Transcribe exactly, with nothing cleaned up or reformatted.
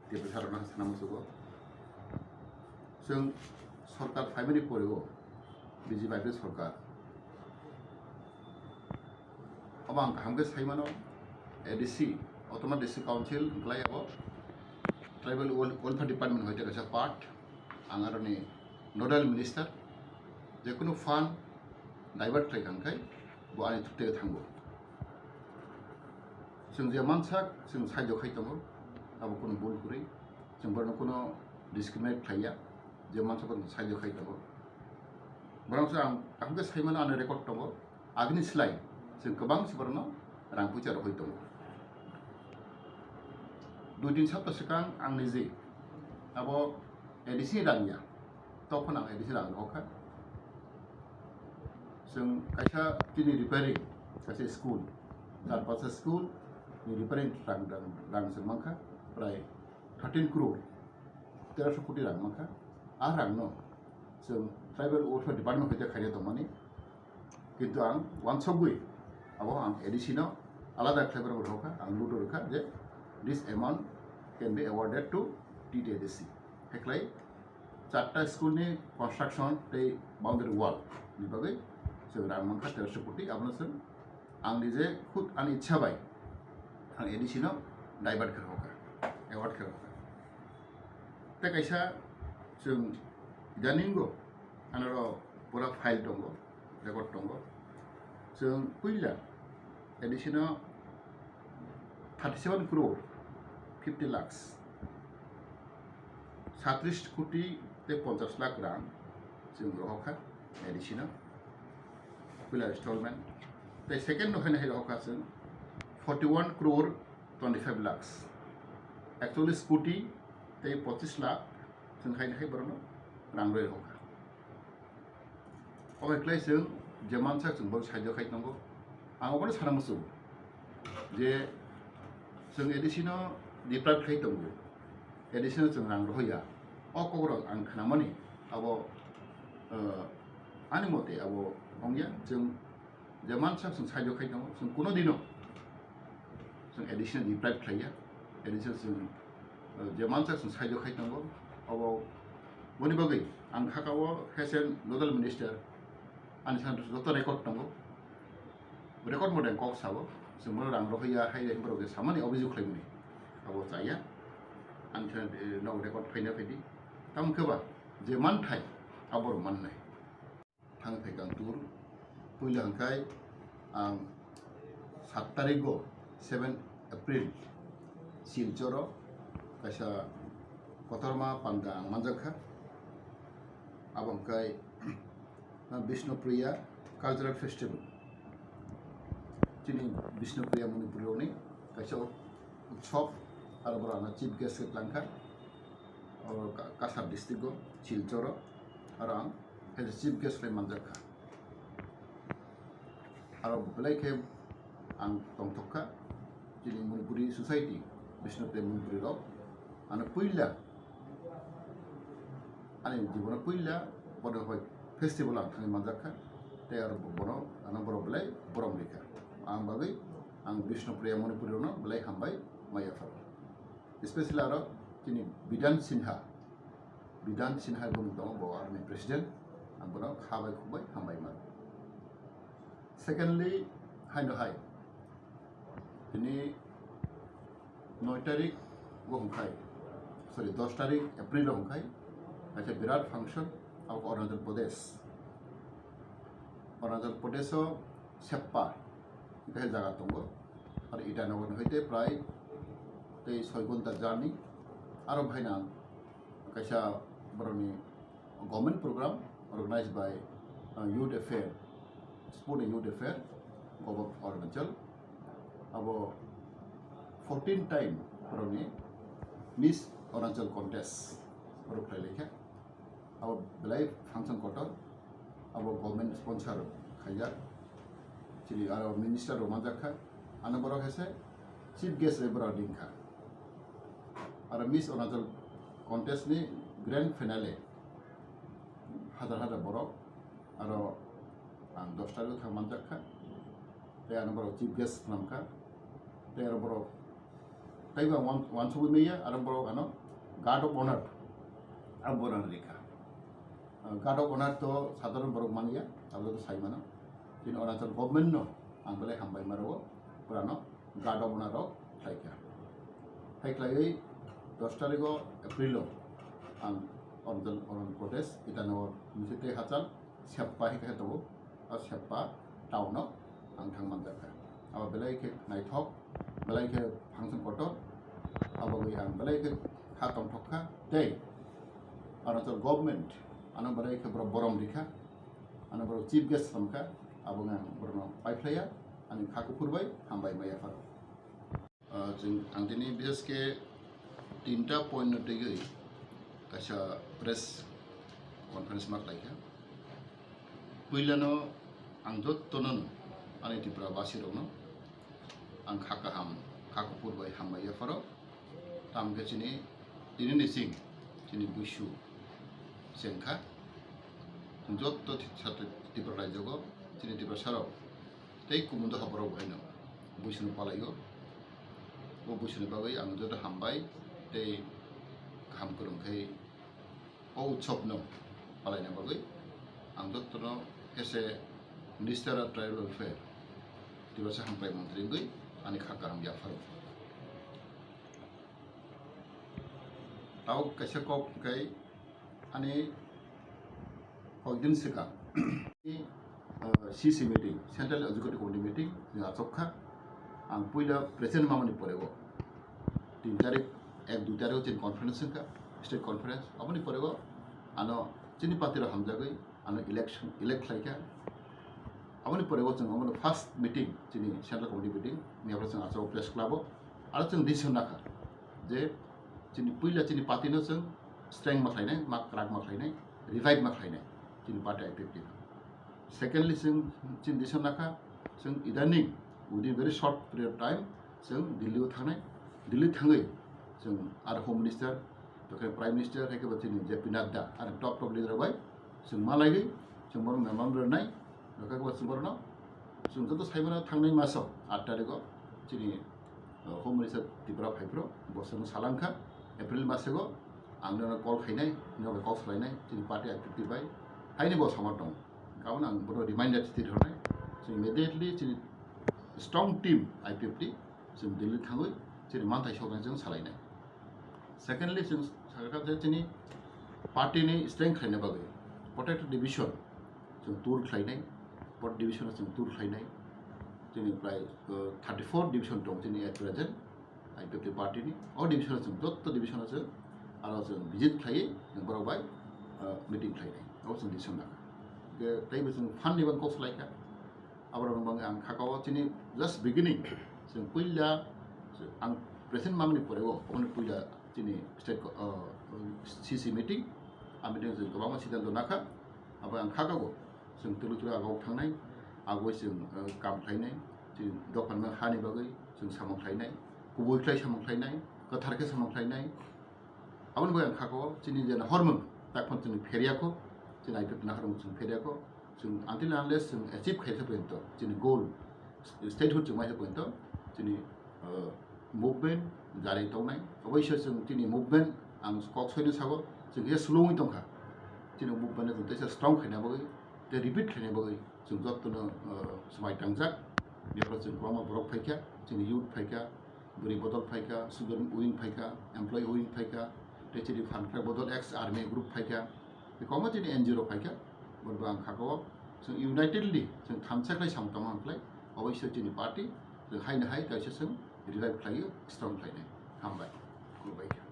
Tei bwsarokno sana muchugo. Chwng sorkar phaimani porego B J P sorkar. Obo ang kaham khe sai mano, A D C, Autonomous District Council, hwnklai abo Tribal Wel-, Welfare Department hoite kaisa part, ang aroni nodal minister, jekunu fund divert khlai kha hwnkhai bo ani thuk tege thango. Chwng je mansak, chwng saijo khai tongo, abo kunu bul kwrwi, chwng borokno kunu discriminate khlaiya, je mansak bo saijo khai tongo. Borok se ang kaham khe sai mano, ani record tongo. Agini slai chwng kwbang se borokno rang puisa rohoi tongo. Dui tin sapta swkang ang niji abo A D C ni rang ya, tokphano ang A D C rang rohor kha. Chwng kaisa chini repairing, kaisa school, char panchta school ni repairing rang, rang, rang chwng mankha prai thirteen crore, terosho koti rang mankha. A rangno chwng Tribal Welfare Department hoite khaina tongmani. Kintu ang wansokgwi abo ang A D C no alada khlaibrok rokha, ang ludo rokha je this amount can be awarded to T T A D C. Heklai charta school ni construction tei boundary wall ni bagwi chwng rang mankha terosho koti, abono chwng ang nije khud ani ichha bai ang A D C no divert khe rokha, award khe rokha. Tei kaisa chwng idaningo anoro pura file tongo, record tongo. Chwng puila A D C no thirty seven crore fifty lakhs, satris koti tei ponchas lakh rang chwng rohor kha A D C no puila installment. Tei second no haino hai rohor kha chwng forty one crore twenty five lakhs, ekchollis koti tei pochis lakh chwng haino hai borokno rang rwi rohor kha. Obo khlai chwng je mansak chwng bo saijo khai tongo. Ang obono sana muchungo je chwng A D C no deprive khai tongo, A D C no chwng rang rohor ya. O kokrok ang khnamani abo, eh, ani mote abo wngya. Chwng je mansak chwng saijo khai tongo, chwng kuno dino chwng A D C no deprive khlaiya, A D C no chwng, eh, je mansak chwng saijo khai tongo. Obo boni bagwi ang khaka o H M nodal minister, ani sana joto record tongo, record mote ang kok sao, chwng bono rang rohor ya hai reng borok je samani obhijog khlaimani abo chaya, ani sana, eh, nogo record phaina phaidi, tamo khe ba je manthai abo rok mannai. Thang thai kang tur. Puila hwnkhe ang sat tarigo, seven April, Silchoro kaisa kotorma panda ang manjak kha. Abo hwnkhe Bishnupriya Cultural Festival. Chini Bishnupriya Manipuri rokni kaisa utsob, aro borok ano chief guest khe twlang kha. Oro Ka-, Cachar district o, Silchor o, aro ang as a chief guest bai manjak kha. Aro belai khe ang tongthok kha, chini Manipuri society, Bishnupriya Manipuri rok, ano puila, ani jibono puila bono bai festival ang thangwi manjak kha, tei aro bono ano borok belai borom rikha. Ang bagwi ang Bishnupriya Manipuri rokno belai hambai ma yapharo. Especially aro chini Bidhan Sinha, Bidhan Sinha bumung tongo, bo army president, ang bono kha bai khuk bai hambai mano. Secondly, haino hai, tini noi tarik o hwnkhai, sorry, dos tarik April o hwnkhai, kaisa birat function, abo Arunachal Pradesh. Arunachal Pradesh o Seppa hwnkhe jaga tongo. Aro Itanagar ni hoite prai tei soi ghonta journey. Aro bhaina kaisa borokni government program organized by, uh, Youth Affair, Sport and Youth Affair, Govt. Arunachal. Abo fourteen time borokni Miss Arunachal contest borok khlai laikha. Abo belai function kotor, abo government sponsor khaijak. Chini aro minister rok manjak kha, ano borok hai se chief guest bai borok ring kha. Aro Miss Arunachal contest ni grand finale, hajar hajar borok, aro ang dos tarik o thang manjak kha, tei ano borok chief guest swnam kha, tei aro borok Taibo ang wan-, wansugwi maya, aro borok ano guard of honor, abo borok rikha. Ah, guard of honor to sadharon borok manya, abo to sai mano. Chini Arunachal government no ang belai hambai maro, purano guard of honor rok khlaikha. Hai khlaiwi dos tarikh o April o ang Arunachal Arunachal Pradesh Itanagar municipality hachal Seppa hai khe tongo, o Seppa town o ang thang manjakha. Abo belai khe naithok, belai khe function kotor, abo bai ang belai khe kha tongthok kha tei Arunachal government ano belai khe borok borom rikha, ano borok chief guest samkha, abo ang borokno paiphlaiya, ani kha kuphur bai hambai maya pharo. Ah, chwng, ang tini bishesh khe tinta point no twiwi kaisa press conference ma khlaikha. Puilano ang jottono ani Tripura basirokno ang kha kaham, kha kuphur bai hambai yapharo. Tamo khe chini tini ni sing chini buisu chengkha. Jotto Tripura rajyogo chini Tiprasarok tei kumunda haborok bo haino buisuni palaio. O buisuni bagwi ang joto hambai tei kaham kwrwng khe o utsobno palaina bagwi ang jotono as a Minister of Tribal Welfare, Tiprasa Hamkrai Montri wngwi ani kha kaham yapharo. Tabuk kaisa kok hwnkhe ani koikdin swkang, uh, C C meeting, Central Executive Committee meeting chwng achuk kha. Ang puila present mamani pore o tin tarik, ek dui tarik o chini conference wngkha, state conference. Aboni pore o ano chini party rok hamjagwi ano election, elect khlaikha. Aboni pore o chwng omono first meeting, chini Central Committee meeting, ni abo chwng achuk press club o. Aro chwng decision nakha je chini puila chini party no chwng strength ma khlainai, ma kwrak ma khlainai, revive ma khlainai chini party I P F T no. Secondly, chwng chini decision nakha chwng idaning within very short period of time chwng Delhi o thangnai, Delhi thangwi chwng aro Home Minister, tokhe Prime Minister, hai khe bo chini J P Nadda, aro top top leader bai chwng malaigwi chwng bono memorandum rwnai, tokhe bo chwng bono chwng joto saimano thangnai maso aat tarikh o chini, uh, Home Minister Tripura phaiphuru bo chwng salangkha April masego ang nono call khainai, nono call salainai chini party activity bai haini bo samar tong. Karon ang bono reminder twi rwnai, chwng immediately chini strong team I P F T chwng Delhi thangwi chini manthai soknai chwng salainai. Secondly, chwng sakha je chini party ni strength khlaina bagwi protected division chwng tour khlainai, protected division chwng tour khlainai. Chini prai, uh, thirty four division tong chini at present I P F T party ni. O division chwng jotto division chwng aro chwng visit khlaiwi borok bai, uh, meeting khlainai. O chwng decision nakha. Ke teibo chwng fund ni bang kok salaikha. Aborok bang ang khakao chini just beginning, chwng puila ang present mamani pore o, oboni puila chini state, uh, C C meeting, a meeting chwng kwbangma siddhanto nakha, abo ang khakao chwng twrwk twrwk agok thangnai, agoi chwng, uh, kam khlainai, chini dophano hani bagwi chwng samung khlainai, kubui khlai samung khlainai, kwthar khe samung khlainai, Aboni bagwi ang khakao chini jena hormung takphano chwng pheryakho, chini I P F T ni hormung chwng pheryakho, chwng until unless chwng achieve khaisa porjonto, chini goal, statehood chwng maisa porjonto, chini, uh, movement jari tongnai. Oboiso chwng chini movement ang kok soino sago, chwng khe slowwi tongkha. Chini movement no chwng teisa strong khaina bagwi, tei repeat khaina bagwi chwng jottono, uh, swmai tangjak. Bebak chwng kwbangma borok phaikha, chini youth phaikha, bwrwi bodol phaikha, student wing phaikha, employee wing phaikha, tei chini phan khlai bodol ex army group phaikha, tei kwbangma chini N G O rok phaikha, borok ang khakao chwng unitedly chwng thansa khlai samung tongma khlai, oboiso chini party chwng haino hai kaisa chwng revive khlaio, strong khlainai. Hambai, khulumbai.